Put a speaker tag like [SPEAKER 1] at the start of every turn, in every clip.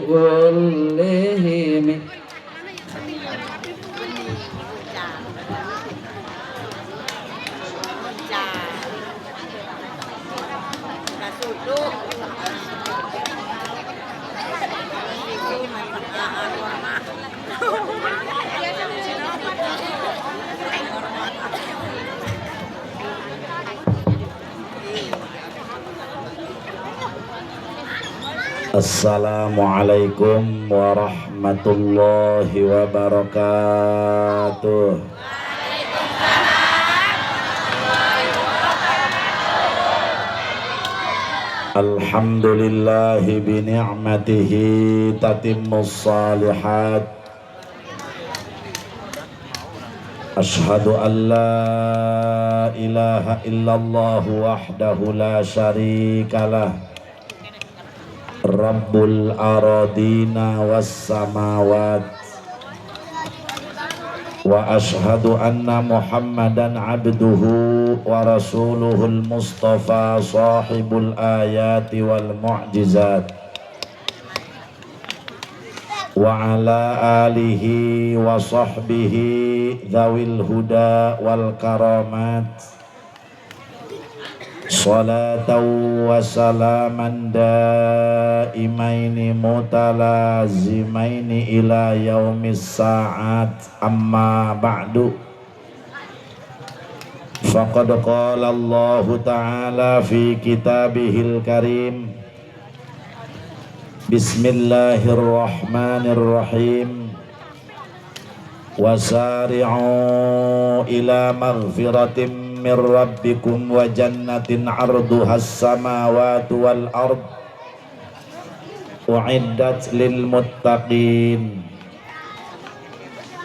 [SPEAKER 1] كلهم. Assalamualaikum warahmatullahi wabarakatuh. Alhamdulillahi bi ni'matihi tatimmus salihat. Ashhadu an la ilaha illallah wahdahu la syarikalah, Rabbul aradina was samawat, wa ashhadu anna Muhammadan abduhu wa rasuluhul mustafa sahibul ayati wal mu'jizat, wa ala alihi wa sahbihi dzawil huda wal karamat. Salatan wa salaman daimaini mutalazimaini ila yaumis sa'at, amma ba'du. Faqad qala Allahu ta'ala fi kitabihil karim. Bismillahirrahmanirrahim. Wasari'u ila maghfiratin min rabbikum wa jannatin 'arduhas samawati wal ard u'iddat lil muttaqin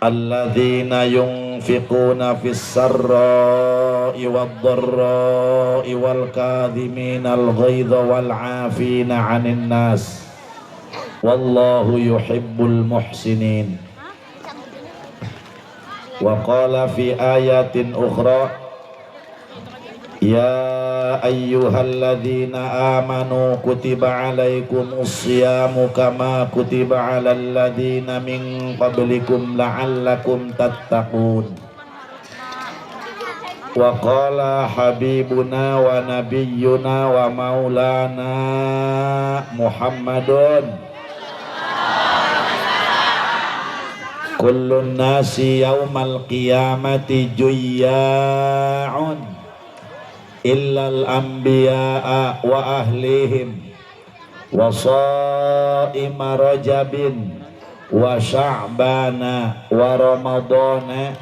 [SPEAKER 1] alladzina yunfiquna fis sarra'i wad dharra'i wal kadhiminal ghaidha wal 'afina 'anil nas wallahu yuhibbul muhsinin. Wa qala fi ayatin ukhra, ya ayyuhalladzina amanu kutiba alaikumus siyamu kama kutiba alal ladzina min qablikum la'allakum tattaqun. Wa qala habibuna wa nabiyyuna wa maulana Muhammadun, kullun nasi yaumal qiyamati juyya'un illal anbiya'a wa ahlihim wa sha'ima rajabin wa sya'bana wa ramadana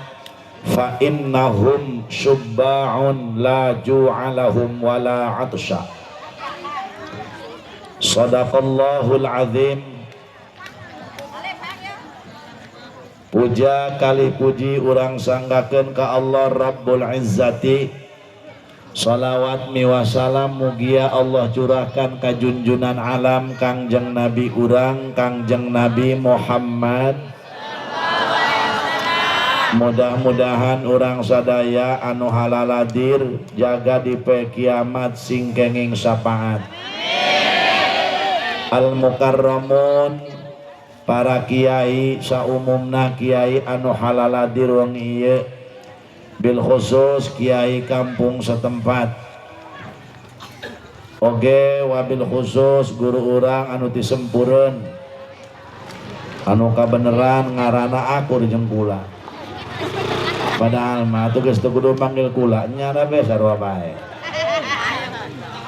[SPEAKER 1] fa innahum syubba'un la ju'a lahum wa la 'atsha. Shadaqallahul azim. Puja kali puji urang sanggakeun ka Allah Rabbul Izzati. Salawat miwasalam mugia Allah curahkan ka junjunan alam Kangjeng Nabi urang Kangjeng Nabi Muhammad. Mudah-mudahan urang sadaya anu halaladir jaga di pe kiamat sing kenging syafaat. Al mukarramun, para kiai saumumna kiai anu halaladir wengi ieu, bil khusus kiai kampung setempat, oge wabil khusus guru urang anu tisempureun anu kabeneran ngarana akur jeung kula, padahal mah tuh geus teu kudu manggil kula nyara be sarua bae.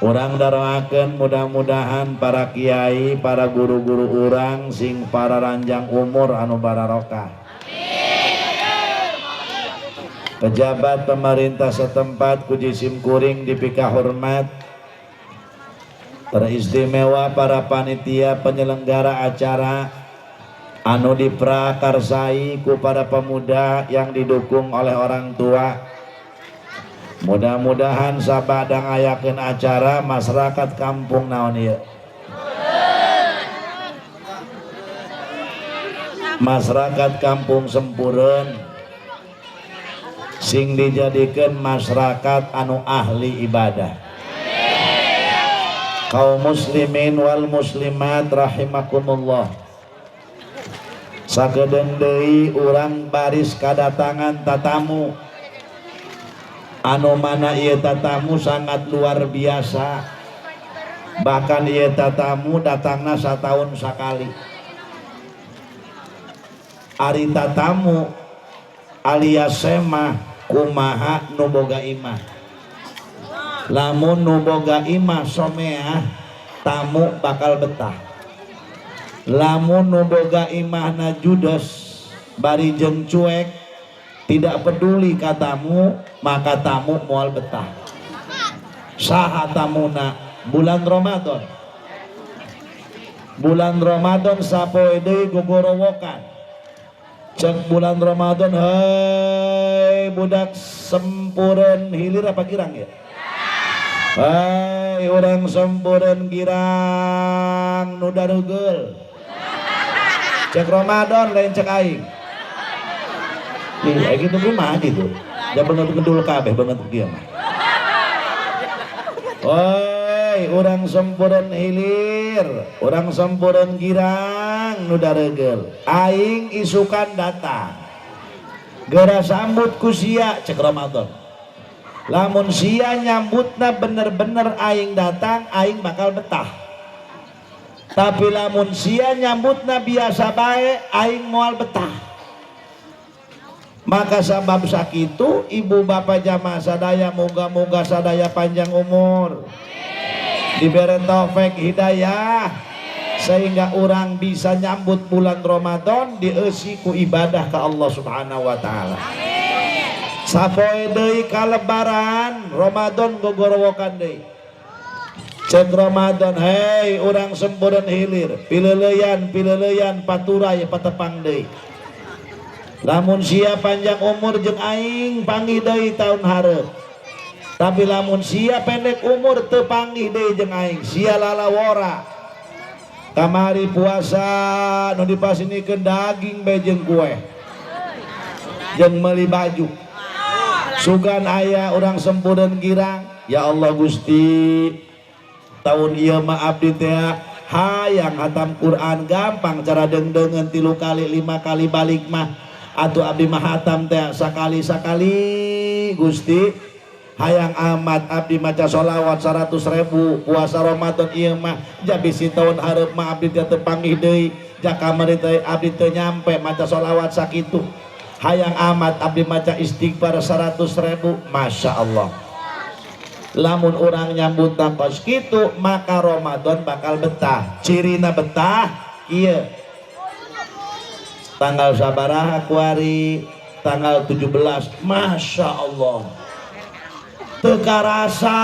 [SPEAKER 1] Urang daroakeun mudah-mudahan para kiai, para guru-guru urang sing para ranjang umur anu bararokah. Pejabat pemerintah setempat ku jisim kuring dipika hormat, teristimewa para panitia penyelenggara acara anu diprakarsai ku para pemuda yang didukung oleh orang tua. Mudah-mudahan sabada ngayakeun acara masyarakat kampung naon ieu, masyarakat kampung Sempureun sing dijadikan masyarakat anu ahli ibadah. Kaum muslimin wal muslimat rahimakumullah. Sakedeung deui urang baris kadatangan tatamu. Anu mana ieu tatamu sangat luar biasa. Bahkan ieu tatamu datangna satahun sakali. Ari tatamu alias semah kumaha nu boga imah. Lamun nu boga imah someah tamu bakal betah. Lamun nu boga imahna judes bari jeung cuek tidak peduli ka tamu, maka tamu moal betah. Saha tamuna? Bulan Ramadan. Bulan Ramadan sapoe deui gogorowokan. Cek bulan Ramadan, hei budak Sempureun Hilir apa Girang ya? Hei urang Sempureun Girang nu daregeul. Cek Ramadan lain cek aing. Ih, gitu kumaha gitu. Ja banget ngedul kabeh banget kieu mah. Oi, urang Sempureun Hilir, urang Sempureun Girang nu daregeul. Aing isukan datang. Geura sambut ku sia cek Ramadan. Lamun sia nyambutna bener-bener aing datang, aing bakal betah. Tapi lamun sia nyambutna biasa bae, aing moal betah. Maka sabab sakitu ibu bapak jamaah sadaya moga-moga sadaya panjang umur, diberi taufik hidayah sehingga orang bisa nyambut bulan Ramadan dieusi ku ibadah ke Allah Subhanahu wa taala. Sapoe deui ka lebaran Ramadan gogorowokan deui. Cek Ramadan, hei urang Sempureun Hilir, pileleyan pileleyan paturay patepang deui. Lamun sia panjang umur jeung aing panggih deui tahun hareup. Tapi lamun sia pendek umur teu panggih deui jeung aing, sia lalawora. Kamari puasa nu dipasinikeun daging bae jeung kue. Jeung meuli baju. Sugan aya urang Sempureun Girang, ya Allah Gusti, tahun ieu mah abdi teh hayang hatam Quran gampang cara deung-deungeun 3 kali 5 kali balik mah. Atuh abdi mah hatam teh sakali-sakali Gusti. Hayang amat abdi maca sholawat 100.000 puasa Ramadan ieu mah jabisi tahun hareup mah abdi teh teu panggih deui. Ja kamari teh abdi teu nyampe maca sholawat sakitu. Hayang amat abdi maca istighfar 100.000, Masya Allah. Lamun urang nyambut kos kitu maka Ramadan bakal betah. Cirina betah ieu tanggal sabaraha kuari, tanggal 17, Masya Allah teu karasa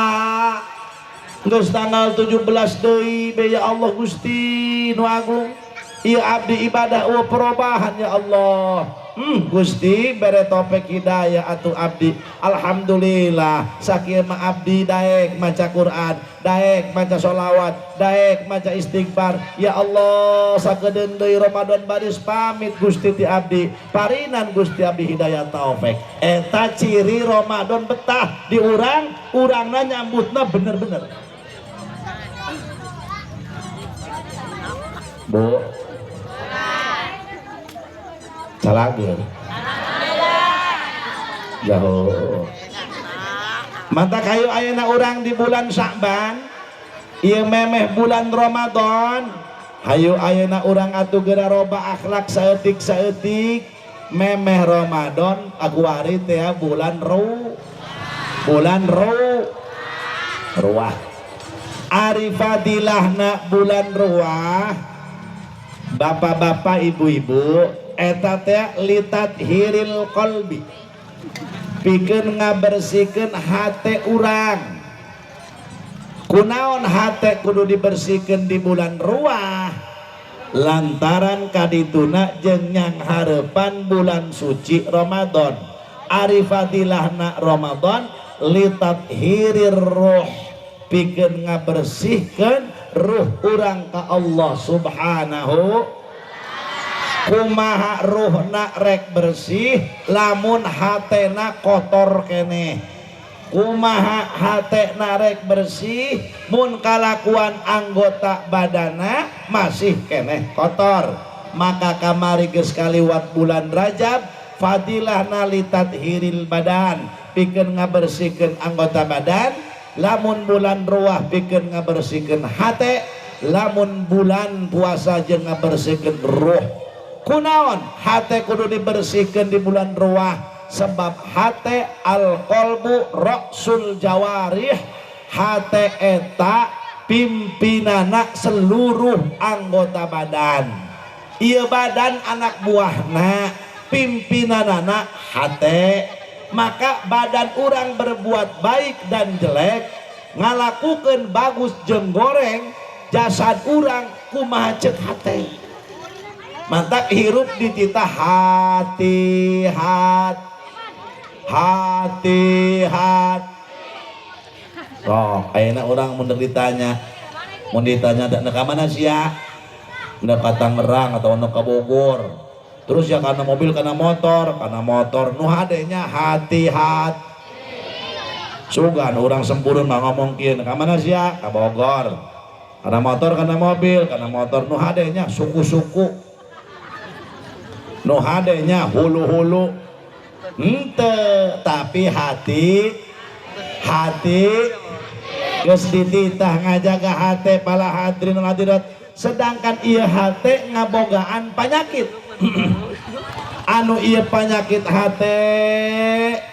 [SPEAKER 1] geus tanggal 17 deui be ya Allah Gusti nu agung. Ieu abdi ibadah eueuh perubahan ya Allah. Gusti bere topik hidayah atuh abdi. Alhamdulillah sakieu mah abdi daek maca Quran, daek maca sholawat, daek maca istighfar. Ya Allah sakedeung deui Ramadan baris pamit Gusti ti abdi. Parinan Gusti abdi hidayah taufik. Eta ciri Ramadan betah di urang, urangna nyambutna bener-bener. Bu calageur jauh mata kayu ayeuna urang di bulan Sya'ban ieu memeh bulan Ramadan. Hayu ayeuna urang atuh geura roba akhlak saeutik-saeutik memeh Ramadan akuari teh bulan ru bulan ru ruah. Ari fadilahna bulan ruah bapak-bapak ibu-ibu eta teh litat hiril qalbi pikeun ngabersihkeun hate urang. Kunaon hate kudu dibersihkeun di bulan ruah? Lantaran kadituna jeung nyanghareupan bulan suci Ramadan. Ari fadilahna Ramadan litat hirir ruh pikeun ngabersihkeun ruh urang ka Allah Subhanahu. Kumaha ruhna rek bersih lamun hatena kotor keneh. Kumaha hate narek bersih mun kalakuan anggota badana masih keneh kotor? Maka kamari geus kaliwat bulan Rajab, fadilahna litathiril badan, pikeun ngabersihkeun anggota badan. Lamun bulan Ruwah pikeun ngabersihkeun hate, lamun bulan puasa jeung ngabersihkeun ruh. Kunaon hate kudu dibersihkeun di bulan Ruwah? Sebab hate al-qalbu ra'sul jawarih, hate eta pimpinana seluruh anggota badan. Ieu badan anak buahna, pimpinanana hate. Maka badan orang berbuat baik dan jelek, ngalakukeun bagus jeung goreng, jasad urang kumaha ceuk hate. Mantak hirup dititah hati hat hati hat. Oh, ayeuna urang mun ditanya, mun ditanya nek ka mana sia? Nek ka Tangerang atau nek ka Bogor. Terus ya karena mobil, karena motor, karena motor nu hadenya hati hat. Sugan urang Sempurna mah ngomong kieu, ka mana sia? Ka Bogor. Karena motor, karena mobil, karena motor nu hadenya suku-suku. Nu hadenya hulu-hulu. Ente, tapi hati hati geus dititah ngajaga hate, para hadirin hadirat. Sedangkan ieu hate ngabogaan penyakit, anu ieu penyakit hate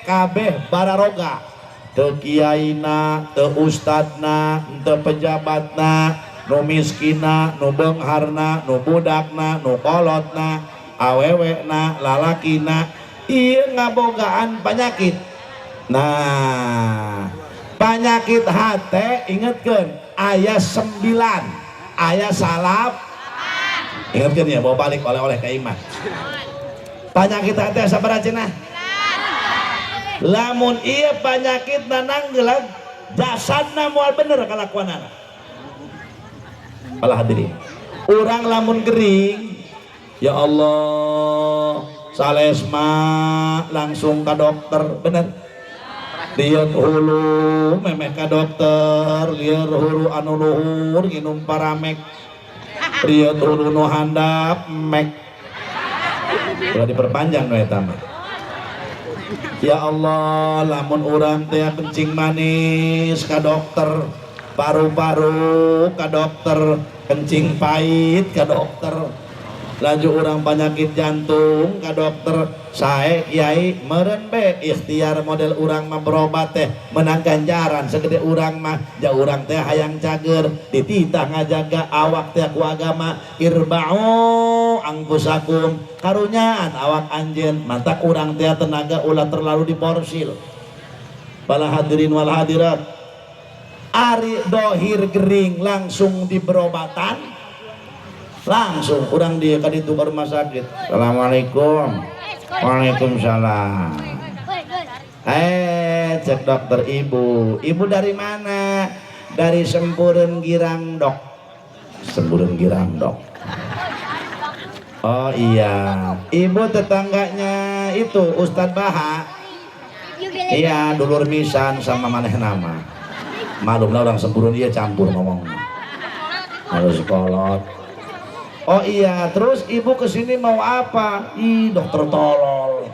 [SPEAKER 1] kabeh bararoga, teu kiaina, teu ustadna, teu pejabatna, nu miskina, nu beungharna, nu budakna, nu kolotna, awewena, lalakina, ieu ngabogaan penyakit. Nah, penyakit hate ingetkeun aya 9, aya salap. Ingetkeun ya, bawa balik oleh-oleh ke imah. Penyakit hate sabaraha cenah? Lamun ieu penyakit nanggelag, jasadna moal bener kalakuanana. Para hadirin, urang lamun gering, ya Allah, salesma langsung ke dokter, bener? Lieur hulu memeh ka dokter, lieur hulu anu luhur nginum Paramex, lieur hulu nu handap mek. Udah diperpanjang nu eta mah. Ya Allah, lamun urang teh kencing manis ka dokter, paru-paru ka dokter, kencing pahit ka dokter, laju orang penyakit jantung ka dokter. Sae kiai, meren be ikhtiar model urang mah berobat teh menang ganjaran segede urang mah. Ja urang teh hayang cager, dititah ngajaga awak teh ku agama, irba'u angfusakum, karunyaan awak anjeun. Mantak urang teh tenaga ulah terlalu diporsil. Para hadirin wal hadirat, ari dohir gering langsung diberobatan, langsung kurang dia ka ditu ke rumah sakit. Assalamualaikum. Waalaikumsalam. Eh, cek dokter, ibu ibu dari mana? Dari Sempureun Girang, Dok. Sempureun Girang, Dok. Oh iya, ibu tetangganya itu Ustadz Baha? Iya, dulur misan sama maneh nama. Malumlah orang Sempureun dia campur ngomongnya harus kolot. Oh iya, terus ibu kesini mau apa? Ih, dokter tolol.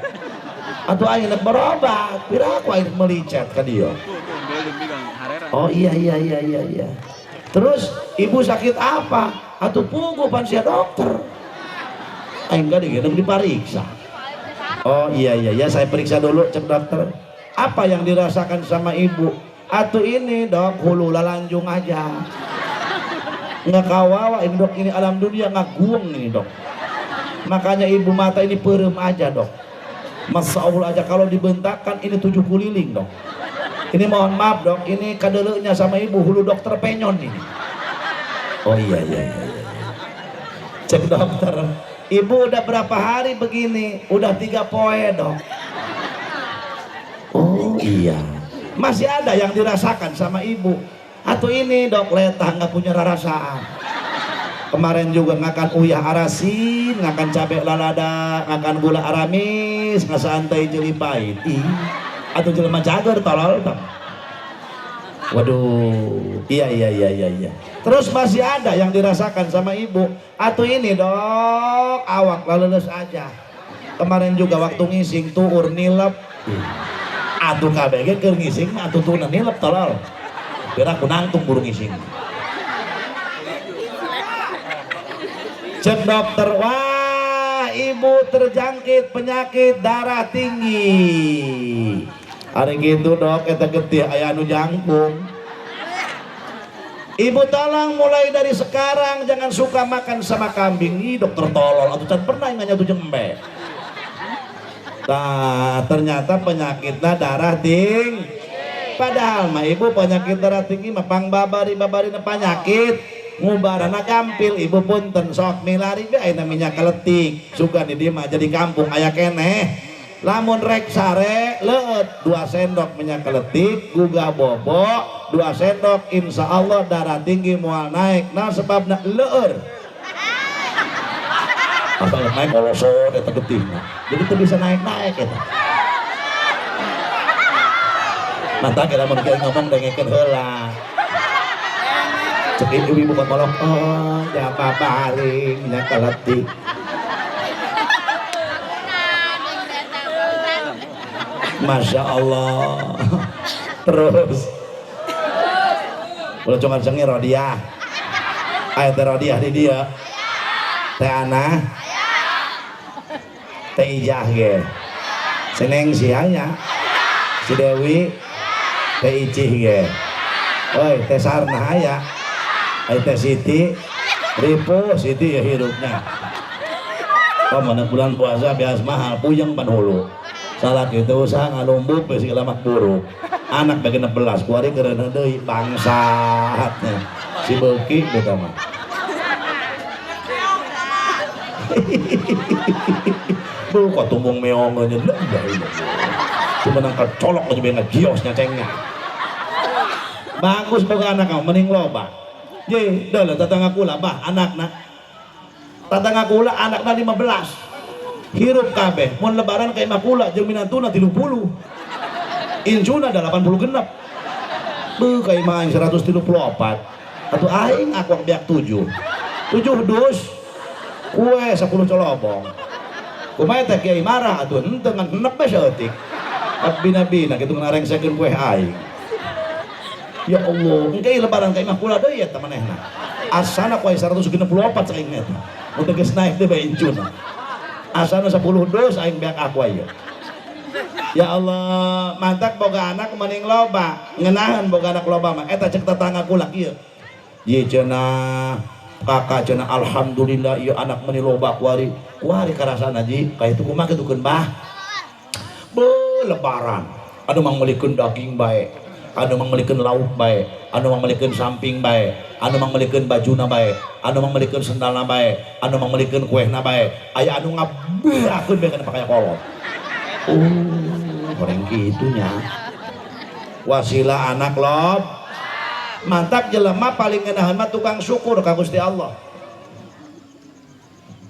[SPEAKER 1] Atau aing nek berobat, pira aku aing melicet ke dia. Oh iya iya iya iya iya. Terus ibu sakit apa? Atau pugu pan sia dokter. Aing gak digendong dipariksa. Oh iya iya ya, saya periksa dulu, cek dokter. Apa yang dirasakan sama ibu? Atau ini dok, hulu lalanjung aja. Nggak kawawa ini dok, ini alam dunia nggak gueng ini dok. Makanya ibu mata ini perem aja dok. Masya Allah aja kalau dibentakkan ini tujuh kuliling dok. Ini mohon maaf dok, ini kadelenya sama ibu hulu dokter penyon ini. Oh iya iya iya. Cek dokter, ibu udah berapa hari begini? Udah 3 poe dok. Oh iya. Masih ada yang dirasakan sama ibu? Atau ini dok, letah nggak punya rarasaan. Kemarin juga ngakan uyah arasin, ngakan cabai lalada, ngakan gula aramis, ngasantai jeli pahit. Ih. Atau jelema cager tolol tah. Waduh, iya. Terus masih ada yang dirasakan sama ibu. Atau ini dok, awak lulus aja. Kemarin juga waktu ngising tuur nilep. Atuh KBG keur ngising mah atuh tuurna nilep tolol. Biar aku nangtung buru ngising. Cek dokter, wah ibu terjangkit penyakit darah tinggi. Hari gitu dok, eta getih aya anu jangkung. Ibu tolong mulai dari sekarang jangan suka makan sama kambing. Ih dokter tolol, atuh can pernah nanya tuh jembe. Nah, ternyata penyakitnya darah tinggi. Padahal mah ibu penyakit darah tinggi mah pangbabari-babari penyakit ngubarana gampil. Ibu punten sok milari be aya minyak keletik. Suka di dieu mah jadi kampung aya keneh. Lamun rek sare leueut 2 sendok minyak keletik gugah bobo 2 sendok, insya Allah darah tinggi moal naik. Nah sebabna leueur asal naik kolosor eta getihna, jadi teu bisa naik-naik eta. Mata kira mun kieu ngomong dengekeun heula. Cek ibu-ibu kan kolok, oh jaba baring minyak keletik. Masya Allah. Terus ulah congan sengi rodiah. Aya teh rodiah di dia. Teh Ana. Teh Ijah ge. Seneng si aya. Si Dewi. Teh Icih ge. Oi, teh Sarna aya. Aya teh Siti. Ripo Siti ya hirupnya. Oh, mana bulan puasa biasa mahal puyeng pan hulu. Salah gitu usaha ngalumbuk besi lamak buruk. Anak bagi 16 kuari kereneh deui bangsatnya. Si beuki buta mah. Bu kok tumbung meong nya lah ya. Cuma nang kecolok aja be ngagiosnya cengnya. Bagus boga anak kamu mending loba. Ye, dah lah tetangga kula bah anakna. Tetangga kula anakna 15. Hirup kabeh mun lebaran ka imah kula jeung minantuna 30. Incuna 80 genep. Beuh ka imah aing 134. Atuh aing aku beak 7. 7 dus. Kue 10 colobong. Kumaha teh kiai marah atuh henteu ngan genep bae saeutik. Bina-bina kitu ngarengsekeun kue aing. Ya Allah, engke lebaran ka imah kula deui eta manehna. Asana kue 164 saking eta. Mun teu geus naik deui bae incuna. Asana 10 dos aing beak aku aya. Ya Allah, mantak boga anak mending loba, ngenahan boga anak loba mah eta cek tetangga kula kieu. Ye cenah kakak cenah alhamdulillah ieu anak meni loba kuari. Kuari karasana ji, ka itu kumaha kitukeun bah. Beuh lebaran. Anu mangmelikeun daging bae, anu mangmelikeun lauk bae, anu mangmelikeun samping bae, anu mangmelikeun bajuna bae, anu mangmelikeun sendalna bae, anu mangmelikeun kuehna bae, aya anu ngabeakeun bae kana pakaya kolot. Oh, goreng kitunya. Wasilah anak lob. Mantap jelema paling ngeunaheun mah tukang syukur ka Gusti Allah.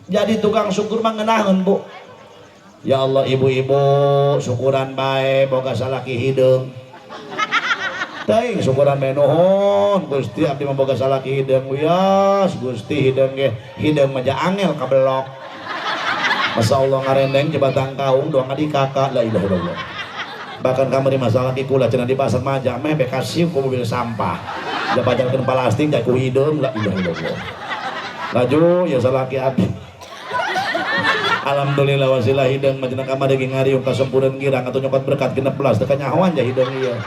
[SPEAKER 1] Jadi tukang syukur mah ngeunaheun, Bu. Ya Allah ibu-ibu syukuran bae boga salaki hideung. Teuing syukuran bae nuhun Gusti abdi mah boga salaki hideung wios Gusti hideung ge hideung mah angel kabelok. Masa Allah ngarendeng jebatang kaung doang adi kakak la ilaha illallah. Bahkan kamari masalah ki kula cenah di pasar maja meh be kasih ku mobil sampah. Jabajankeun plastik ja ku hideung la ilaha illallah. Laju ya salaki abdi. Alhamdulillah wasilah hideung mah cenah kamari ge ngariung kasempureun girang atuh nyokot berkat 16 teu kanyahoan ja hideung ieu.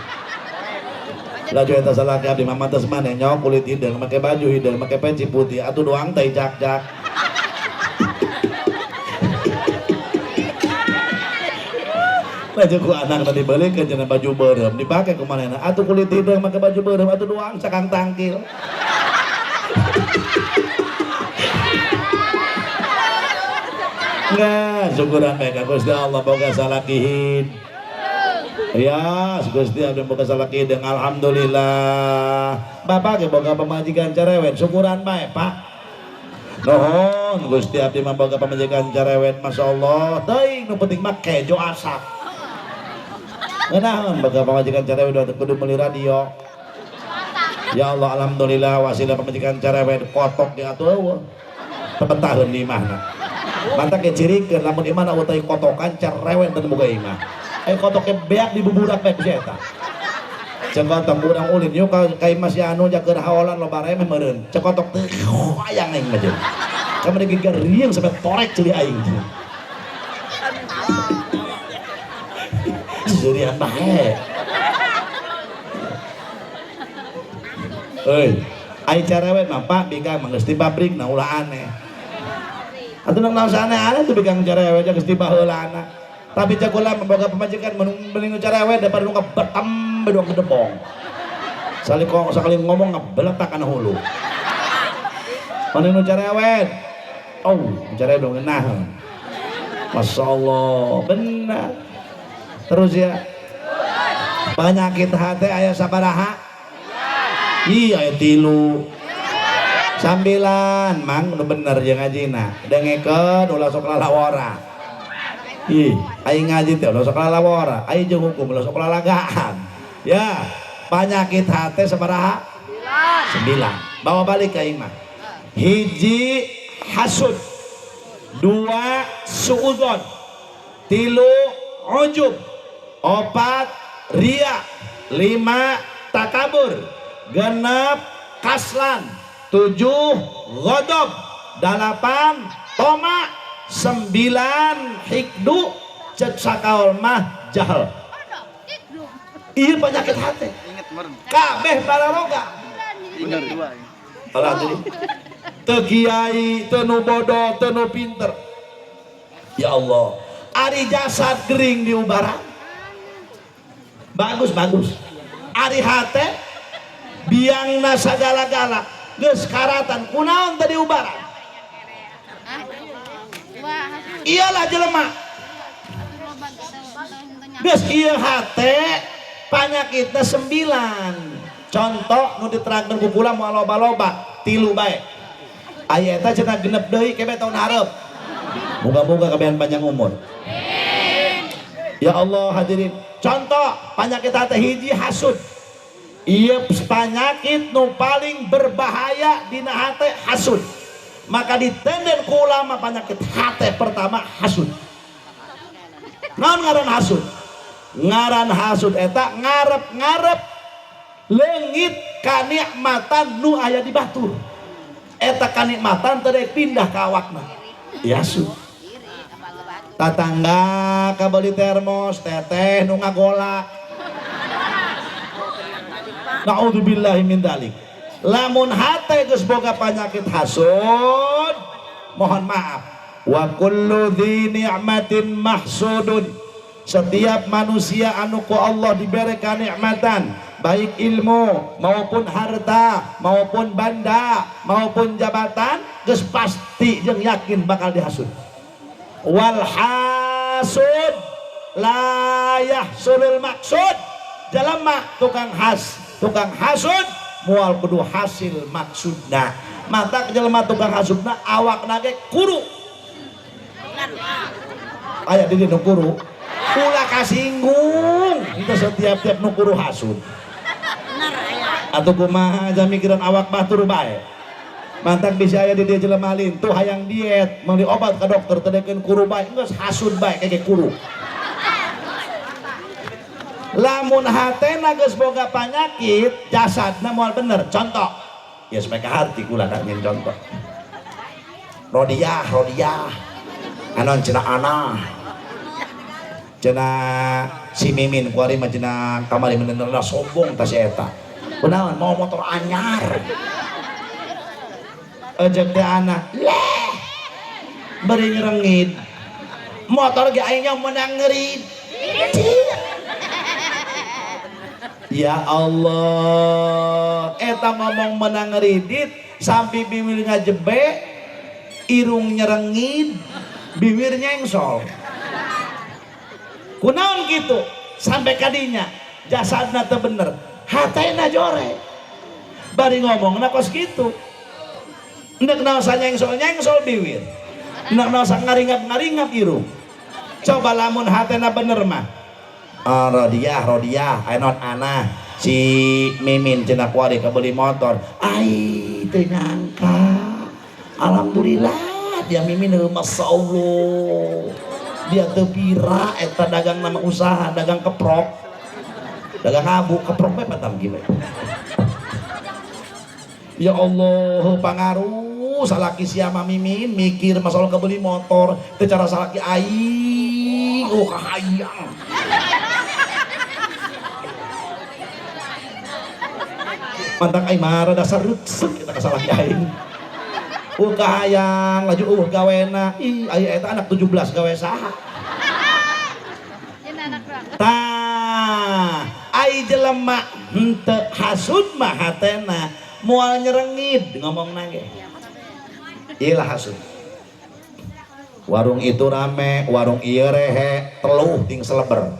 [SPEAKER 1] Laju eta salaki abdi mah mantes maneh nyok kulit hideung make baju hideung make peci putih atuh doang teh jak-jak. Laju ku anak tadi balikeun cenah baju beureum dipake ku manehna atuh kulit hideung make baju beureum atuh doang cakang tangkil. Enggak, syukuran bae ka Gusti Allah boga salaki hideung. Ya, Gusti abdi boga salaki hideung alhamdulillah. Bapak ge boga pamajikan cerewet, syukuran bae, Pak. Nuhun Gusti abdi mah boga pamajikan cerewet, masyaallah. Teuing nu penting mah kejo asak. Ngeunaheun boga pamajikan cerewet kudu meuli radio. Ya Allah, alhamdulillah wasilah pamajikan cerewet kotok di atuh eueuh. Teu betaheun di imahna. Mantak ge cirikeun lamun imahna eueuh kotokan cerewet teu boga imah. Kotoknya beak dibuburak bae ku si eta. Cek kotok urang ulin yuk ka imah si anu jakeun haolan loba remeh meureun. Cek kotok teh hayang aing mah jeung. Kamari ge geriang sampai torek ceuli aing. Seurian bae. Euy, ai cerewet mah Pak bikang mah geus di pabrik na ulah aneh. Atuh nang naon aneh-aneh tuh bikang cerewet geus di baheulana. Tapi cek ulah boga pamajikan mending cerewet daripada nu ngebetem bedoang gedebong. Sakali ngomong ngebeletak kana hulu. Mending nu cerewet. Oh, cerewet dong ngeunah. Masya Allah, benar. Terus ya. Penyakit hati aya sabaraha? Iya, aya 3. 9, mang nu bener jeung ngajina. Dengekeun ulah sok lalawora. Ih, aing ngaji teh ulah sok lalawora, aing jeung hukum ulah sok lalagaan. Ya, penyakit hati sabaraha? 9. Bawa balik ka aing mah. 1 hasud, 2 suudzon, 3 ujub, 4 riya, 5 takabur, 6 kaslan, 7 ghadab, 8 toma, 9 hikdu, cek sakaol mah jahal. Iya penyakit hati. Kabeh balaroga. Alah tadi. Teu kiai, teu nu bodoh, teu nu pinter. Ya Allah, ari jasad gering diubaran. Bagus bagus. Ari hate biangna sagala-gala geus karatan kunaon teu diubaran. Iyalah jelema. Geus ieu hate panyakitna 9. Contoh nu diterangkeun ku kula moal loba-loba, 3 bae. Aya eta cenah genep deui kebe tahun hareup. Moga-moga kabehan panjang umur. Ya Allah hadirin, contoh penyakit hati 1 hasud. Ieu penyakit nu paling berbahaya dina hate hasud. Maka ditenden ku ulama penyakit hate pertama hasud. Naon ngaran hasud? Ngaran hasud eta ngarep-ngarep leungit kanikmatan nu aya di batur. Eta kanikmatan teu daek pindah ka awakna. Ya hasud. Tatangga kabeli termos teteh nu ngagolak. Naudzubillahi min dzalik. Lamun hate geus boga penyakit hasud, mohon maaf. Wa kullu dzi ni'matin mahsudun. Setiap manusia anu ku Allah diberi kanikmatan, baik ilmu maupun harta maupun banda maupun jabatan, geus pasti jeung yakin bakal dihasud. Wal hasud la yahsulul maksud. Jelema tukang hasud moal kudu hasil maksudna. Mata jelema tukang hasudna awakna ge kuru. Aya di dieu nu kuru. Ulah kasinggung itu setiap-tiap nu kuru hasud. Atuh kumaha aja mikiran awak batur bae. Mantak bisa aya di dieu jelema lintuh hayang diet, meuli obat ka dokter teu dekeun kuru bae, geus hasud bae keke kuru. Lamun hatena geus boga panyakit, jasadna moal bener. Contoh, ya supaya kaharti kula tak nyen contoh. Rodiah, rodiah. Anon cenah ana. Cenah si Mimin kuari mah cenah kamari menenerna sombong ta si eta. Kunaon mau motor anyar. Ejek teh anak, leh. Bari ngerengit. Motor ge aing menang ngerid. Ya Allah, eta ngomong menang ngeridit sampai bibir ngajebe, irung nyerengit, bibir nyengsol. Kunaon gitu sampai kadinya jasadna teu bener, hatena jore. Bari ngomongna kos kitu. Endek naon nyengsol-nyengsol bibir. Endek naon ngaringap-ngaringap irung. Coba lamun hatena bener mah. Rodiah rodiah anon anah si Mimin cenah kuari kebeli motor ai teu nyangka alhamdulillah dia Mimin masya Allah dia teu pira eta dagang nama usaha dagang keprok dagang abu keprok bae patam gimana ya Allah pangaruh salaki siapa Mimin mikir masalah kebeli motor teu cara salaki aing oh kahayang mantak aing marah dasar ruksek kita kasalaki aing kahayang laju gawena ih aya eta anak 17 gawe saha tah ai jelema henteu hasud mah hatena moal nyerengit ngomongna ge ieu lah hasud warung itu rame warung ieu rehe teluh ting seleber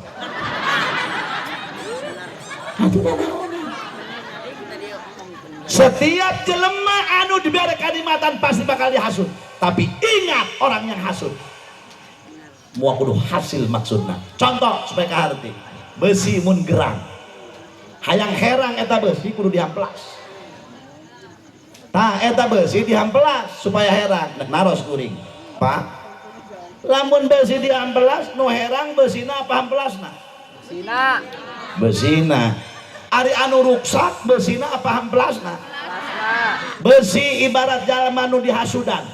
[SPEAKER 1] atuh. Setiap jelema anu diberi kanikmatan pasti bakal dihasut. Tapi ingat orang yang hasut moal kudu hasil maksudna. Contoh supaya kaharti. Besi mun gerang. Hayang herang eta besi kudu dihamplas. Tah eta besi dihamplas supaya herang. Nek naros kuring. Pak, lamun besi dihamplas nu herang besina apa hamplasna?
[SPEAKER 2] Besina.
[SPEAKER 1] Besina. Ari anu ruksak besina apa hamplasna? Besi ibarat jalma nu dihasudan.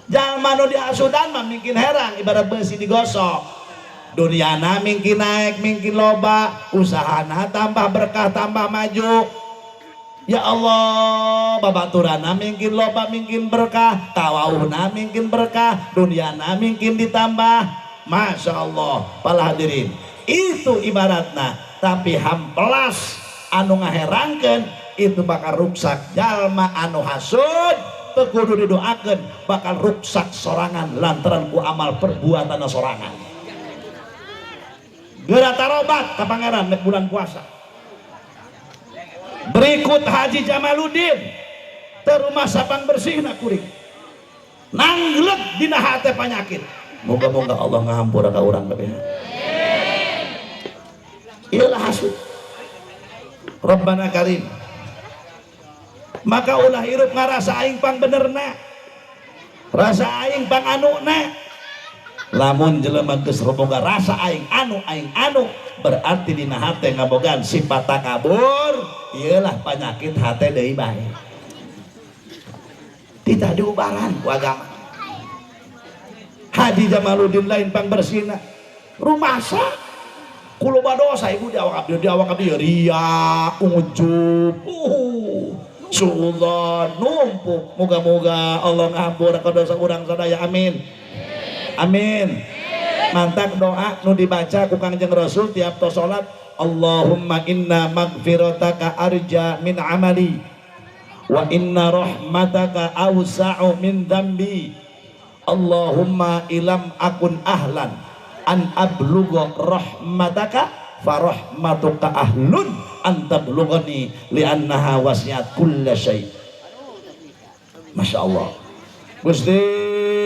[SPEAKER 1] Jalma nu dihasudan mah mungkin herang ibarat besi digosok. Duniana mungkin naik, mungkin loba, usahana tambah berkah, tambah maju. Ya Allah, babaturana mungkin loba, mungkin berkah, tawauhna mungkin berkah, duniana mungkin ditambah. Masya Allah, para hadirin. Itu ibaratna. Tapi hamplas anu ngaherangkeun itu bakal ruksak jalma anu hasud teu kudu didoakeun bakal ruksak sorangan lantaran ku amal perbuatan sorangan. Geura tarobat ka pangeran nek bulan puasa. Berikut Haji Jamaluddin teu rumah sapang bersihna kuring. Nangglek dina hate panyakit. Moga-moga Allah ngahampura ka urang kabeh. Iyalah hasud. Rabbana karim. Maka ulah hirup ngarasa aing pang benerna. Rasa aing pang anuna. Lamun jelema geus boga rasa aing anu berarti dina hate ngabogaan sifat takabur, iyalah penyakit hate deui bae. Tidak diubaran ku agama. Haji Jamaluddin lain pang bersihna. Rumasa kuloba dosa ibu di awak abdi ria ujub suudzon numpuk moga-moga Allah ngampura ka dosa urang sadaya amin amin. Mantak doa nu dibaca ku Kangjeng Rasul tiap tos salat Allahumma inna magfirataka arja min amali wa inna rahmataka awsa'u min dzambi Allahumma ilam akun ahlan an ablugha rahmataka farahmatuka ahlun an tablughani li'annaha wasi'at kulla syai. Masya Allah. Gusti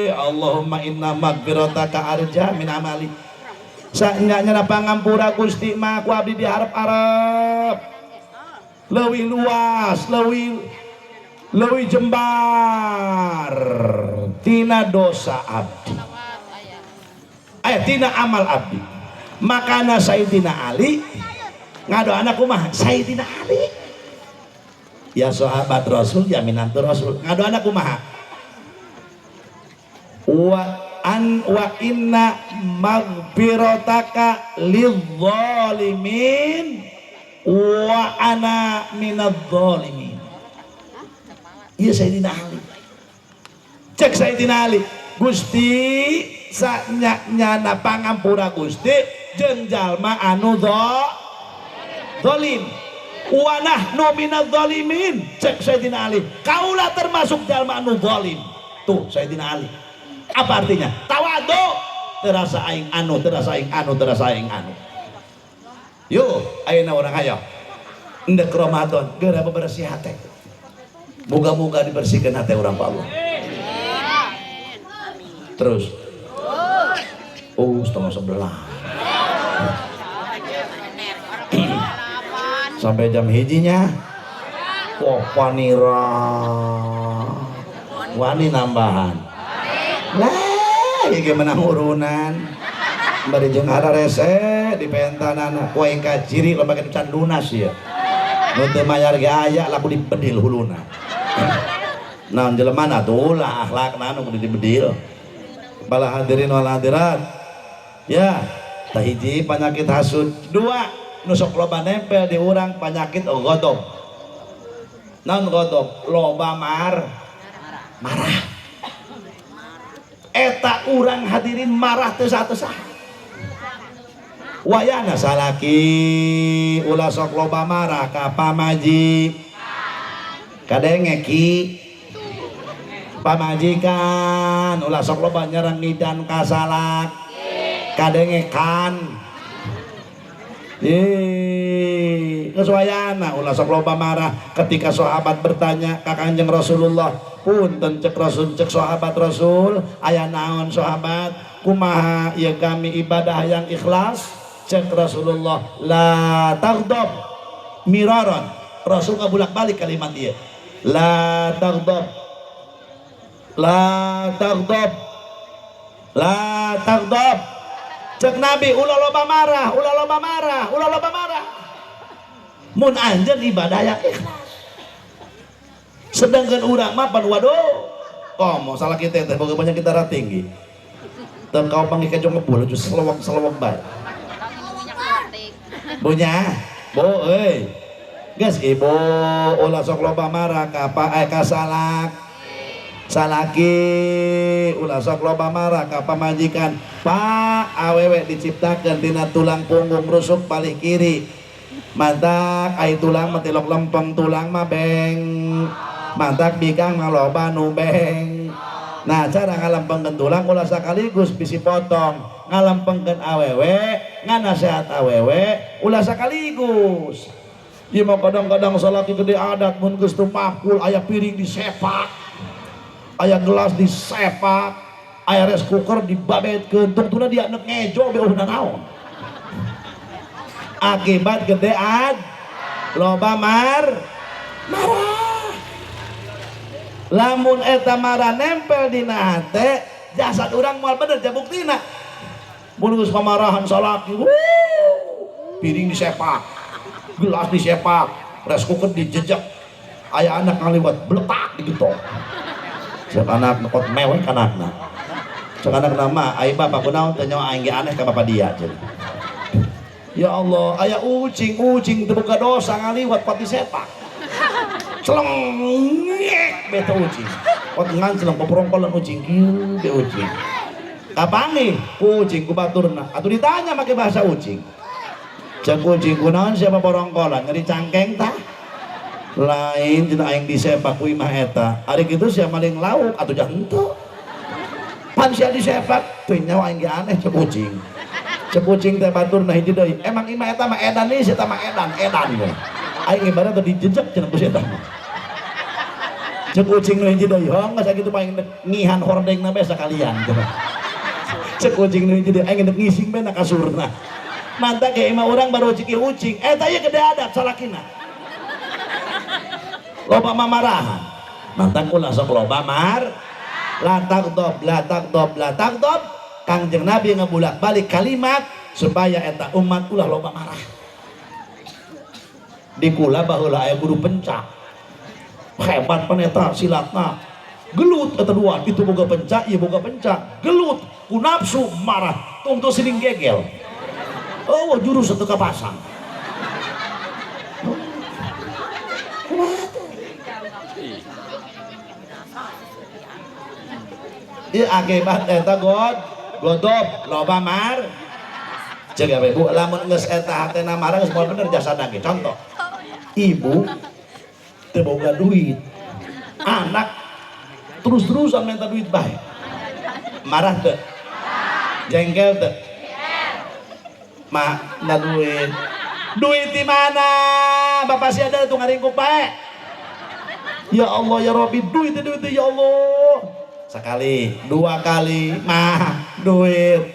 [SPEAKER 1] Allahumma inna magfirataka arja min amali. Saenyanya pangampura Gusti mah ku abdi diharap-harap leuwih luas, leuwih jembar tina dosa abdi. Tina amal abdi. Makana Sayyidina Ali ngadoana kumaha? Sayyidina Ali ya sahabat Rasul ya minantu Rasul ngadoana kumaha? Wa an wa inna magfirataka lizzalimin wa ana minadz zalimin. Ieu Sayyidina Ali. Cek Sayyidina Ali, Gusti sanyana pangampura Gusti jeung jalma anu zalim wa nahnu minadz zalimin. Cek Sayyidina Ali, kaula termasuk jalma anu zalim. Tuh Sayyidina Ali. Apa artinya? Tawadu, terasa aing anu, terasa aing anu, terasa aing anu. Yuk, ayeuna urang hayo. Endek Ramadan, geura bebersih hate. Moga-moga dibersihkan hate urang ku Allah. Terus. Oh, 10:30. Sampai jam hijinya. Wah panira. Wani nambahan. Lah, ieu ge menang urunan. Bari jeung hararese di pentanana ku aing kaciri loba can lunas ieu. Nu teu mayar ge aya laku dibedil huluna. Naon jelema na atuh ulah akhlakna nu kudu dibedil. Bala hadirin wal hadirat. Ya, tah hiji penyakit hasud, dua nu sok loba nempel di urang penyakit ghadab. Naon ghadab? Loba marah. Eta urang hadirin marah teu satu-satu. Wayana salaki ulah sok loba marah ka pamaji. Kadenge ki pamajikan ulah sok loba nyerang ngidan ka salak. Kadenge kan. Kesuayana ulah sok loba marah ketika sahabat bertanya ka Kanjeng Rasulullah, punten cek Rasul cek sahabat Rasul, aya naon sahabat, kumaha ieu kami ibadah yang ikhlas? Cek Rasulullah, la taghdab miraran. Rasul ngabulak-balik kalimat ieu. La taghdab. La taghdab. La taghdab. Cek Nabi ulah loba marah, ulah loba marah, ulah loba marah. Mun anjeun ibadah yang ikhlas. Sedangkan urang mah pan waduh, komo salah kita teh boga banyak darah tinggi. Teu kau panggih kejo ngebul geus selewek-selewek bae. Bunya, bu euy. Geus ibu ulah sok loba marah ka ka salak. Salaki ulah sok loba marah ka pamajikan. Pak awewe diciptakeun tina tulang punggung rusuk palih kiri. Mantak ai tulang mah tilok lempeng, tulang mah beng. Mantak bikang mah loba nu beng. Nah cara ngalempengkeun tulang ulah sakaligus bisi potong. Ngalempengkeun awewe, nganasehat awewe ulah sakaligus. Ieu mah kadang-kadang salaki gede adat mun geus teu makul aya piring disepak. Aya gelas disepak, aya rice cooker dibabetkeun, tungtuna dia nek ngejo be eueuh naon. Akibat gede ad loba marah. Lamun eta marah nempel dina hate, jasad urang moal bener jabuktina. Mun geus pamarahan salaki, piring disepak, gelas disepak, rice cooker dijejak, aya anak ngaliwat bletak digetok. Cek anak nekot mewek anakna. Cek anak nama, ai bapak kunaon teh nyawa aing ge aneh ka bapak dia cenah. Ya Allah, aya ucing teu boga dosa ngaliwat pat disepak. Celeng nyek beta ucing. Pot nganceleng poprongkolan ucing kieu be ucing. Kapanggih ku ucing ku baturna. Atuh ditanya make bahasa ucing. Cek ucing kunaon sia poprongkolan ngeri cangkeng tah? Lain cenah aing disepak ku imah eta. Ari kitu sia maling lauk atuh jah henteu. Pan sia disepak teu nyawa aing ge aneh cek ucing. Cek ucing teh baturna hiji deui. Emang imah eta mah edan nih sia mah edan, edan we. Aing ibarat teh dijejek cenah ku sia eta mah. Cek ucing nu hiji deui, hong geus sakitu mah aing ngihan hordengna bae sakalian cenah. Cek ucing nu hiji deui aing geus ngising bae na kasurna. Mantak ge imah urang baru ciki ucing. Eta ieu gede adat salakina. Loba mamarahan. Mantak ulah sok loba mar. La taghdab, la taghdab, la taghdab. Kangjeng Nabi ngebulak-balik kalimat supaya eta umat ulah loba marah. Di kula baheula aya guru pencak. Hebat pan eta silatna. Gelut eta dua, itu boga pencak, ieu boga pencak. Gelut ku nafsu marah, tungtu siling gegel. Oh, jurus satu kapasang. Ieu akibat eta godob loba mar. Cek ya Bu, lamun geus eta hatena marah geus moal bener jasana ge. Contoh, ibu teu boga duit, anak terus-terusan minta duit bae. Marah teu? Jengkel teu? Mak, nggak duit. Duit di mana? Bapak si ada tuh ngaringkuk bae. Ya Allah ya Rabbi, duit duit ya Allah. Sekali, dua kali, mah duit.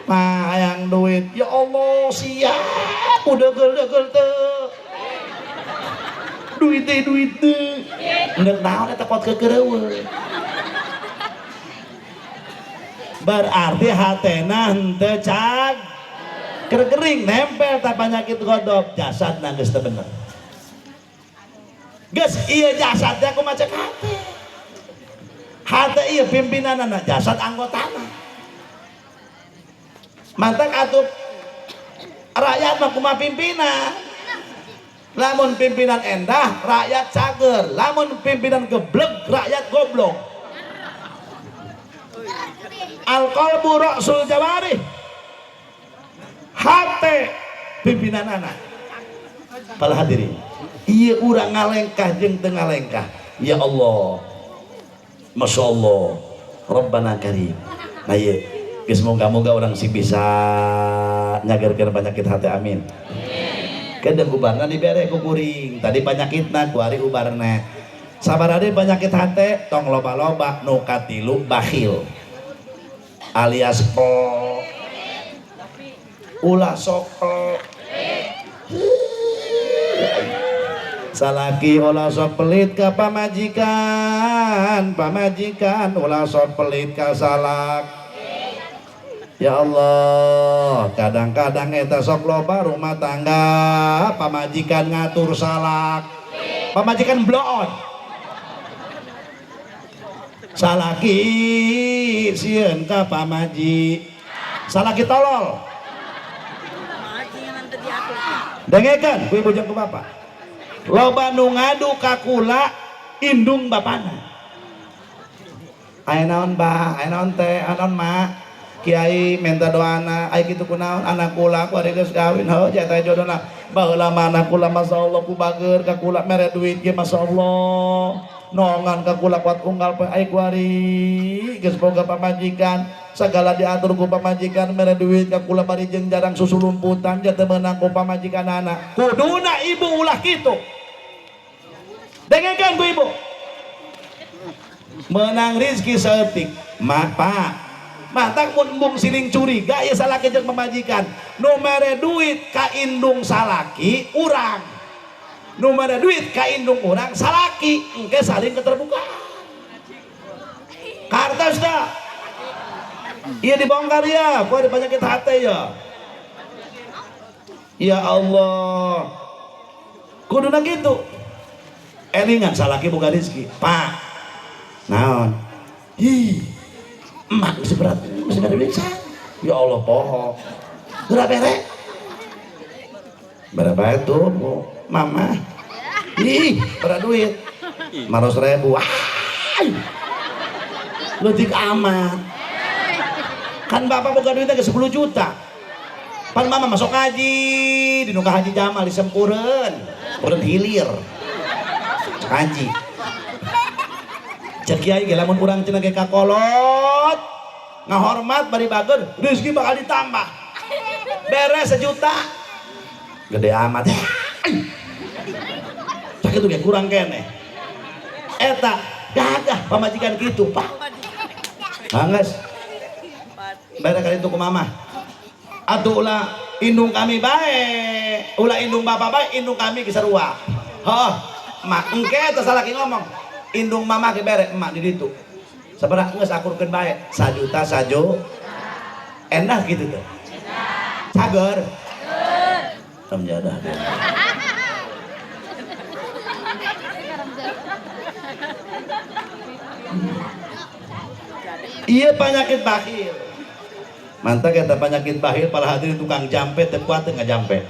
[SPEAKER 1] Mah hayang duit. Ya Allah, siap udah gel-gel teu. Duit teh duit teh. Endek naon eta kot kekereuweun. Berarti hatena henteu cag kering nempel tak penyakit godob jasad geus teu bener. Geus ieu jasadnya kumaha cek hate. Hate ieu pimpinanana, jasad anggotana. Mantak atuh rakyat mah kumaha pimpinan. Lamun pimpinan endah, rakyat cager. Lamun pimpinan geblek, rakyat goblok. Al-qalbu ra'sul jawarih. Hate pimpinan anak. Para hadirin, ieu urang ngalengkah jeung teu ngalengkah. Ya Allah. Masya Allah. Rabbana karim. Nah ieu geus moga-moga urang sing bisa nyagerkeun penyakit hati, amin. Kedeng ubarna dibere ku kuring. Tadi penyakitna kuari ubarna. Sabarade penyakit hate tong loba-loba, nu katilu bakhil. Alias po. Ulah sok salaki ulah sok pelit ka pamajikan, pamajikan ulah sok pelit ka salak. Ya Allah, kadang-kadang eta sok loba rumah tangga pamajikan ngatur salak, pamajikan bloon, salaki sieun ka pamaji, salaki tolol. Dengekeun ku ibu jeung ku bapak, loba nu ngadu ka kula indung bapana. Aya naon bah, aya naon teh, aya naon mak, kiai minta doana, aya kitu kunaon anak kula ku ari geus kawin, heuh jatah jodona. Baheula mah anak kula masyaallah ku bager ka kula mere duit ge masyaallah. Nongan ka kula kuat unggal poe aya ku ari geus boga pamajikan, sagala diatur ku pamajikan, mere duit ka kula bari jeung jarang susu lumputan jatah meunang ku pamajikan anak. Kuduna ibu ulah kitu. Dengekeun ku ibu. Menang rizki saeutik, mak pak. Matak mun embung siling curiga ya salaki jeung pamajikan. Nu mere duit ka indung salaki urang. Nu mere duit ka indung urang salaki, engke saling keterbukaan. Kartos dah. Iya dibongkar ya, ku ada penyakit hati ya. Ya Allah. Kuduna gitu. Elingan salaki boga rezeki. Pak. Naon? Ih. Emak geus berat, geus ada duit. Ya Allah poho. Geura bere. Berapa itu, Bu? Mama. Ih, berapa duit? 500.000. Ay. Leutik amat. Kan bapak boga duitnya ke 10 juta. Pan mama masuk haji, di nuka haji Jamal di Sempureun, Sempureun hilir. Cek haji. Cek kiai ge lamun urang cenah ge kakolot, ngahormat bari bager, rezeki bakal ditambah. Beres 1 juta. Gede amat. Cak itu ge kurang keneh. Eta gagah pamajikan kitu, Pak. Angges. Bare kali itu ku mama. Atuh ulah indung kami bae, ulah indung bapak bae, indung kami ge sarua. Heuh, mak engke teh salaki ngomong. Indung mama ge bere emak di ditu. Sabaraha geus akurkeun bae, 1 juta sajo. Enak gitu tuh. Cager. Kamjadah dia. Iya penyakit bakhil. Mantap kata penyakit bakhil para hadirin tukang jampe teu kuat teu ngajampe.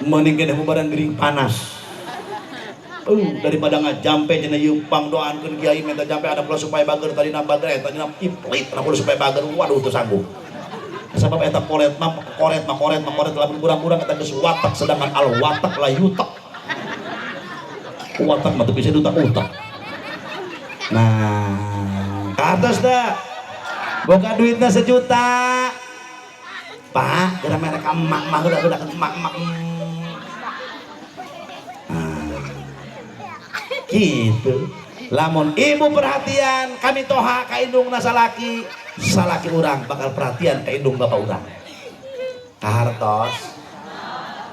[SPEAKER 1] Mending keneh bubaran gering panas. Daripada ngajampe cenah ieu pangdoankeun kiai minta jampe ada pula supaya bager tadi na bager eta cenah iplit ada pula supaya bager waduh teu sanggup. Sabab eta koret mah koret mah koret mah koret lamun kurang-kurang eta geus watak sedangkan al watak la yutak. Watak mah teu bisa diutak-utak. Nah, ka atas dah. Boga duitna 1 juta. Pak, geura mere ka emak mah heula heula emak emak. Nah, gitu. Lamun ibu perhatian kami toha ka indungna salaki, salaki urang bakal perhatian ka indung bapak urang. Kahartos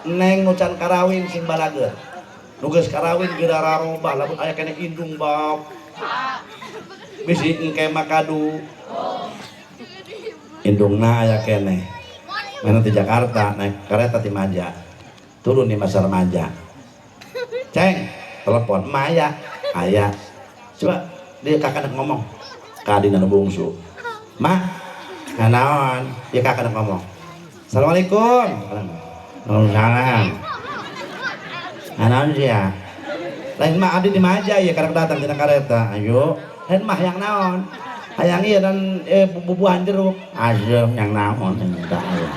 [SPEAKER 1] neng nu can karawin sing balageur. Nu geus karawin geura rarobah lamun aya keneh indung bab. Bisi engke mah kadu. Indungna aya keneh. Mana di Jakarta naik kereta di Maja. Turun di Pasar Maja. Ceng, telepon Maya, aya. Coba dia kakak ngomong. Kadina nu bungsu. Ma, naon? Dia kakak ngomong. Assalamualaikum. Waalaikumsalam. Naon sih ya? Lain mah abdi di Maja ya karek datang dina kareta. Ayo, lain mah yang naon? Hayang ieu dan bubuhan jeruk. Asem yang naon entah aya.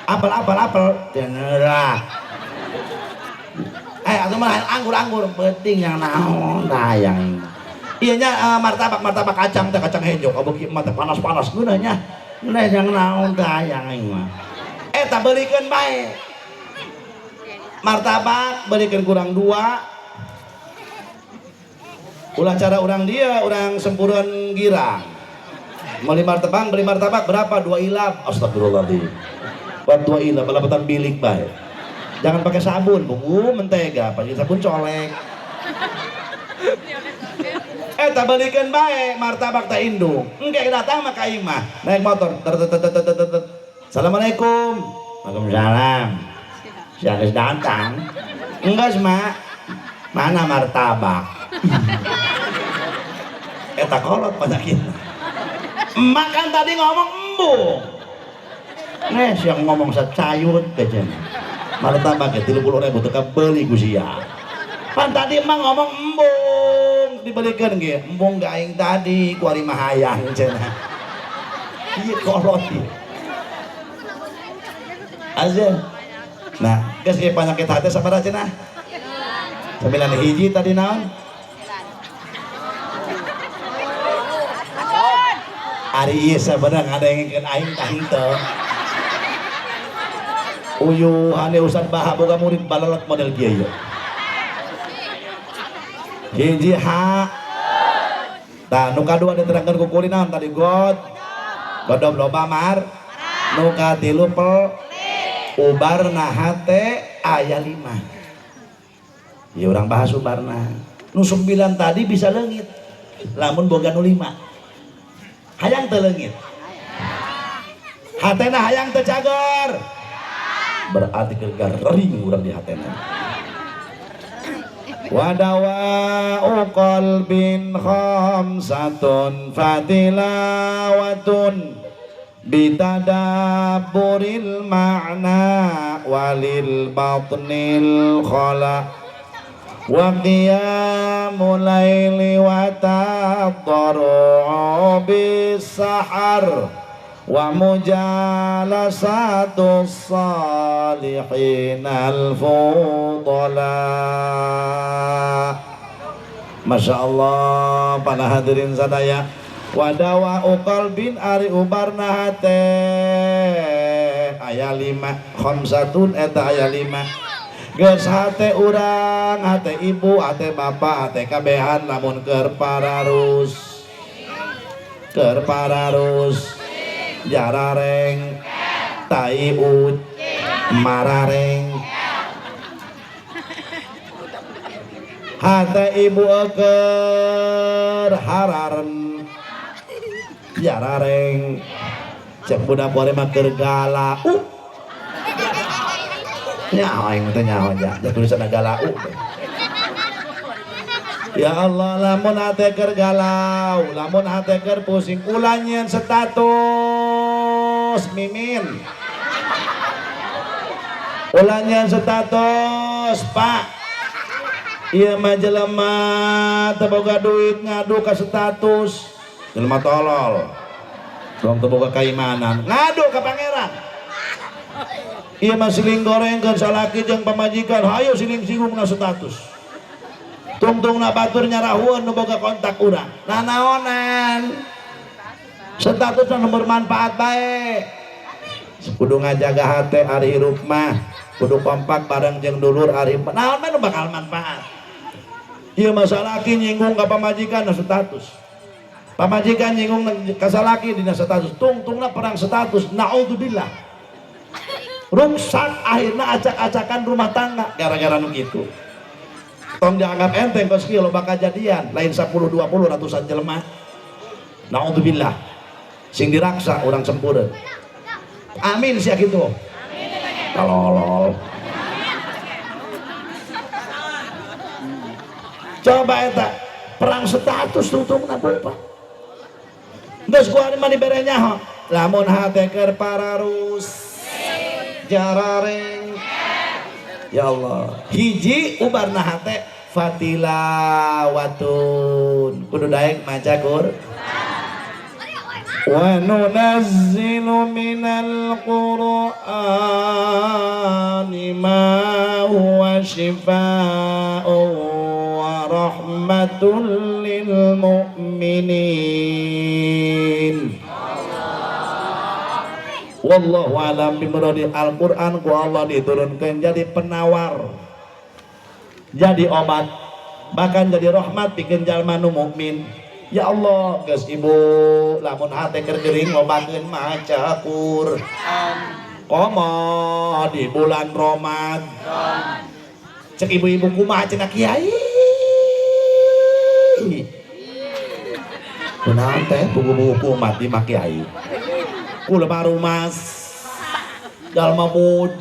[SPEAKER 1] Apel apel apel tenera. Atuh mah anggur-anggur penting yang naon tah hayang. Iya nya martabak martabak kacang teh kacang hejo kabeuki mah teh panas-panas geunah nya. Geunah yang naon tah hayang aing mah. Eta beulikeun bae. Martabak belikan kurang dua. Ulah cara orang dia, orang sempuran girang. Beli martabak, beli martabak berapa? 2 ilap. Astagfirullahaladzim. Buat 2 ilap, balapatan bilik bae. Jangan pakai sabun, buku mentega, pakai sabun colek. Eta belikan bae martabak teh indung. Engke datang mah ka imah, naik motor. Ter, ter, ter, ter, ter, ter. Assalamualaikum. Waalaikumsalam. Siapa datang? Enggak, Mak. Mana martabak? Eta kolot penyakitna. Emak kan tadi ngomong embung. Nih, siang ngomong secayut kejeng. Martabak ya 30.000 teu beli ku sia. Pan tadi emak ngomong embung, dibelikan ge. Embung ga aing tadi ku ari mah hayang cenah. Ieu kolot ieu. Aja. Nah, geus ieu penyakit hati sabaraha cenah? 9 hiji tadi naon? Ari ieu sabenerna ngadengkeun aing tah henteu. Uyuhane Ustaz Baha boga murid balelek model kieu ieu. Hiji ha. Tah nu kadua diterangkeun ku kuli naon tadi god. Godom loba mar. Nu katilu pel. Ubarna hate aya 5. Ya urang bahas ubarna. Nu 9 tadi bisa leungit. Lamun boga nu 5. Hayang teu leungit. Hatena hayang teu cager. Berarti gering urang di hatena. Wadawa'u qalbin khamsatun fatilawatun bitadabburil ma'na walil batnil khala wa qiyamul laili wa tadarru'u bis-sahar wa mujalasatus salihinal fudala. Masya Allah para hadirin sadaya. Wadawa qalbin ari ubarna hate aya 5 khamsatun eta aya 5. Geus hate urang, hate ibu, hate bapak, hate kabehan lamun keur pararus. Keur pararus jarareng tai uc marareng. Hate ibu keur hararen jarareng. Cek budak bore mah keur galau. Nyaho aing teh nyaho ja, ja tulisanna galau. Ya Allah lamun hate keur galau, lamun hate keur pusing ulah nyieun status mimin. Ulah nyieun status Pak. Ieu mah jelema teu boga duit ngadu ka status. Jelema tolol. Dong teu boga kaimanan, ngadu ka pangeran. Ieu mah siling gorengkeun salaki jeung pamajikan, hayu siling singgung na status. Tungtungna batur nyarahueun nu boga kontak urang. Nanaonan? Statusna nu bermanfaat bae. Kudu ngajaga hate ari hirup mah, kudu kompak bareng jeung dulur ari naon mah nu bakal manfaat. Ieu masalah nyinggung ka pamajikan na status. Pamajikan nyinggung ka salaki dina status. Tungtungna perang status. Naudzubillah. Ruksak akhirna acak-acakan rumah tangga gara-gara nu kitu. Tong dianggap enteng kos kieu loba kajadian, lain 10 20 ratusan jelema. Naudzubillah. Sing diraksa urang sempurna. Amin sia kitu. Amin. Tolol. Coba eta perang status tungtungna Bapak. Geus ku ari mah dibere nyaho. Lamun hate keur pararus jarareng. Ya Allah. Hiji ubarna hate fatilawatun. Kudu daek maca Quran. Wa nunazzilu minal Qur'ani ma huwa shifaa'un wa rahmatul lil mu'minin. Wallahu a'lam bimuradi. Al-Qur'an ku Allah diturunkan jadi penawar, jadi obat, bahkan jadi rahmat pikeun jalma nu mukmin. Ya Allah, geus ibu lamun hate keur gering lobakeun maca Quran. Komo di bulan Ramadan. Cek ibu-ibu kumaha cenah kiai. Kunaon teh buku-buku umat di mah kiai. Kula baru mas jalma mod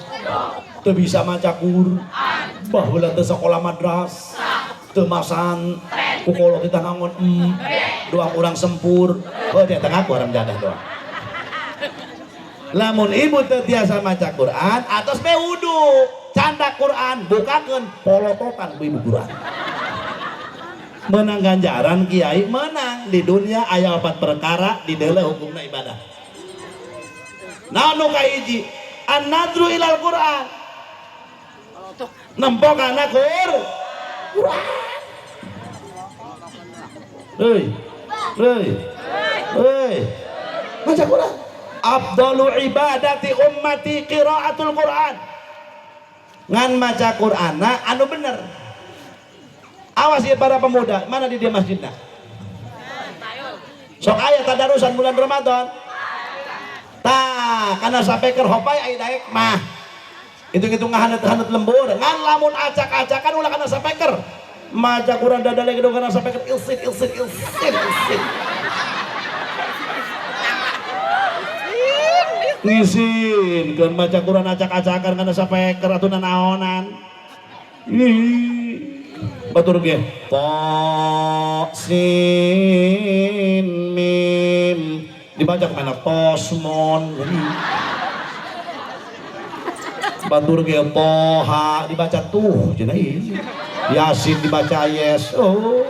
[SPEAKER 1] teu bisa maca Quran. Baheula teu sekolah madras. Teu masan ku kolot kita ngangon doang urang sempur. Oh dia tengah ku orang jadah doang. Lamun ibu teu tiasa maca Quran atos be wudu, candak Quran, bukakeun polotokan ku ibu Quran. Menang ganjaran kiai menang di dunia aya opat perkara di deuleu hukumna ibadah. Naon nu kahiji? An-nadru ilal Quran. Nempo kana Quran. Hei, hei, hei, baca Quran. Afdalu ibadati ummati qiraatul Quran. Ngan maca Qur'ana anu bener. Awas ya para pemuda, mana di dia masjidna? Sok aya tadarusan bulan Ramadan. Tah, kana sapeker hopai aya daek mah. Hitung-hitung ngahanet-hanet lembur, ngan lamun acak-acakan ulah kana sapeker. Maca Quran dadale gedung kana sapeker ilsit ilsit ilsit ilsit. Ngisin keun maca Quran acak-acakan kana sapeker atuh nanaonan. Ih. Batur ge ta sin mim dibaca kemana tosmon. Batur ge toha dibaca tuh cenah ieu. Yasin dibaca yes. Oh.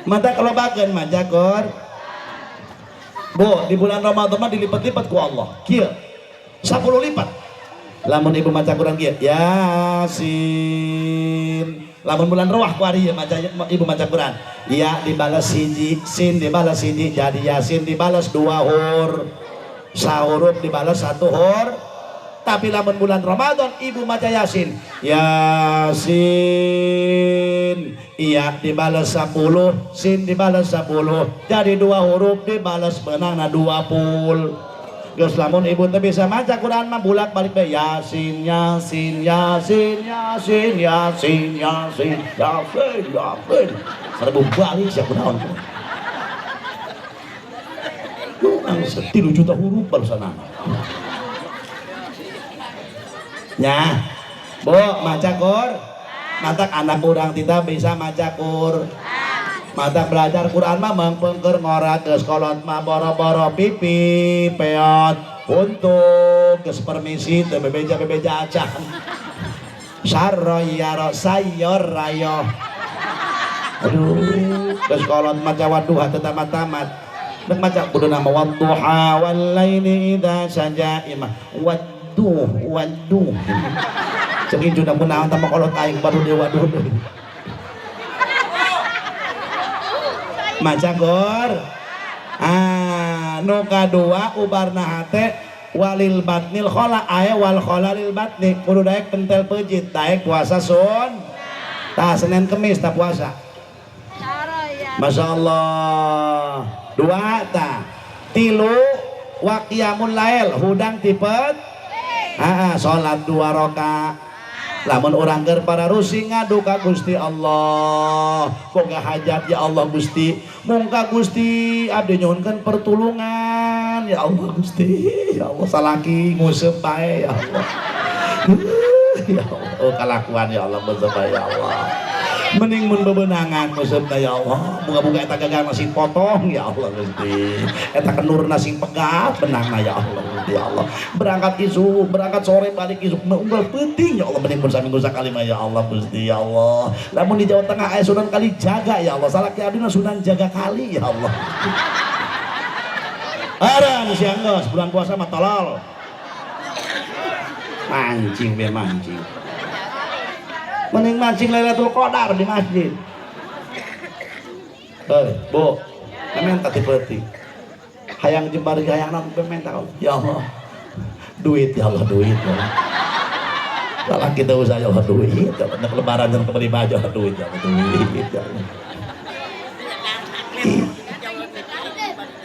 [SPEAKER 1] Mata kalau bakeun maca Quran. Bu, di bulan Ramadan mah dilipat-lipat ku Allah. Kieu. 10 lipat. Lamun ibu maca Quran kieu, Yasin. Lamun bulan ruah ku ari maca ibu maca Quran. Ya dibalas hiji, sin dibalas hiji, jadi Yasin dibalas 2 hur. Sahuruf dibalas 1 hur. Tapi lamun bulan Ramadan ibu maca Yasin, Yasin, iya dibalas 10, sin dibalas 10, jadi 2 huruf dibalas benangna 20. Geus lamun ibu teh bisa maca Quran mah bolak-balik bae Yasin, Yasin, Yasin, Yasin, Yasin, Yasin, Yasin, Yasin. 1000 balik sia kunaon. Kurang 3 juta huruf balasanana. Nya, Bu, maca Quran. Matak anak urang tidak bisa maca Quran. Matak belajar Quran mah mengpengker ngora geus kolot mah boro-boro pipi peot untuk geus permisi teu bebeja-bebeja acan. Sarroyaro sayor rayo. Aduh, geus kolot maca waduha teu tamat-tamat. Nek maca kudu nama wadduha wal laili idza saja imah. Waduh, waduh. Cek injuna kunaon tambah kolot aing baru dia waduh. Maca Quran. Ah, nu kadua ubarna hate walil batnil khola aya wal khola lil batni kudu daek pentel pejit daek puasa sun. Tah Senin Kemis tak puasa. Masya Allah. Dua tah. Tilu wa qiyamul lail hudang tipet. Salat 2 rakaat. Lamun urang keur pararusing ngadu ka Gusti Allah, boga hajat ya Allah Gusti, mungka Gusti abdi nyuhunkeun pertulungan ya Allah Gusti, ya Allah salaki nguseup bae ya Allah. Ya Allah, oh, kalakuan ya Allah nguseup bae ya Allah. Mending mun bebenangan nguseup ya Allah, muga-muga eta gagal sing potong ya Allah Gusti. Eta kenurna sing pegat benangna ya Allah Gusti ya Allah. Berangkat isuk, berangkat sore balik isuk unggal peuting ya Allah mending mun saminggu sakali mah ya Allah Gusti ya Allah. Lamun di Jawa Tengah aya Sunan Kalijaga ya Allah, salaki abdi mah Sunan Jaga Kali ya Allah. Aran siang geus bulan puasa mah tolol. Mancing biar mancing. Mending mancing Lailatul Qadar di masjid. Hei, Bu, menta ti peuting. Hayang jembar hayang naon menta ya Allah. Duit ya Allah duit ya Allah. Salah kita usaha ya Allah duit. Ya Allah, lebaran jangan kebeli baju ya Allah duit ya Allah duit ya Allah.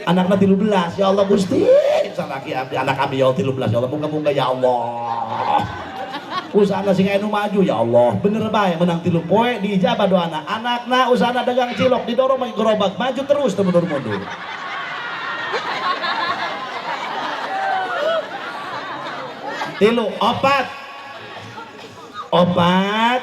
[SPEAKER 1] Anakna 13 ya Allah Gusti. Salaki abdi anak abdi ya Allah 13 ya Allah muga-muga ya Allah. Usahana sing anu maju ya Allah bener bae menang 3 poe diijabah doana anakna usahana dagang cilok didorong make gerobak maju terus teu mundur-mundur. Tilu opat opat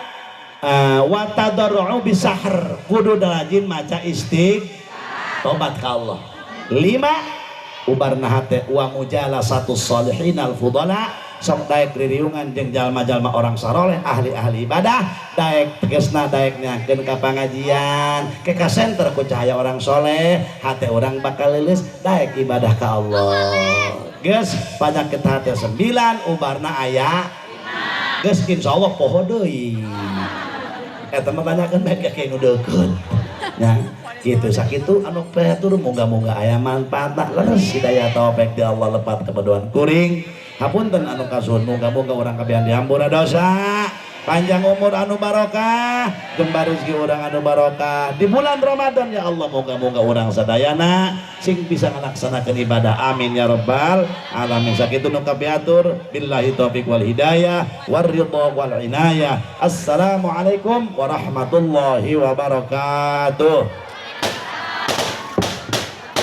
[SPEAKER 1] wa tadarru bisahr kudu rajin maca istighfar tobat ka Allah. 5 ubarna hate wa mujalasatus sholihin al fudala sok daek ririungan jeung jalma-jalma orang saroleh ahli-ahli ibadah daek tegesna daek nyakeun ka pangajian ke ka center ku cahaya orang soleh hate orang bakal leuleus daek ibadah ka Allah. Geus panyakit hate 9 ubarna aya 5 geus insyaallah poho deui eta mah tanyakeun bae ka nu deukeut nya kitu sakitu anu pehatur moga-moga aya manfaatna leres hidayah taufik di Allah lepat kebeduan kuring. Hapunten anu kasuhun moga-moga urang kabehan dihampura dosa, panjang umur anu barokah, jembar rezeki urang anu barokah di bulan Ramadan ya Allah moga-moga urang sadayana sing bisa ngalaksanakeun ibadah amin ya rabbal alamin. Sakitu nu kapiatur billahi taufik wal hidayah war ridha wal inayah. Assalamualaikum warahmatullahi wabarakatuh.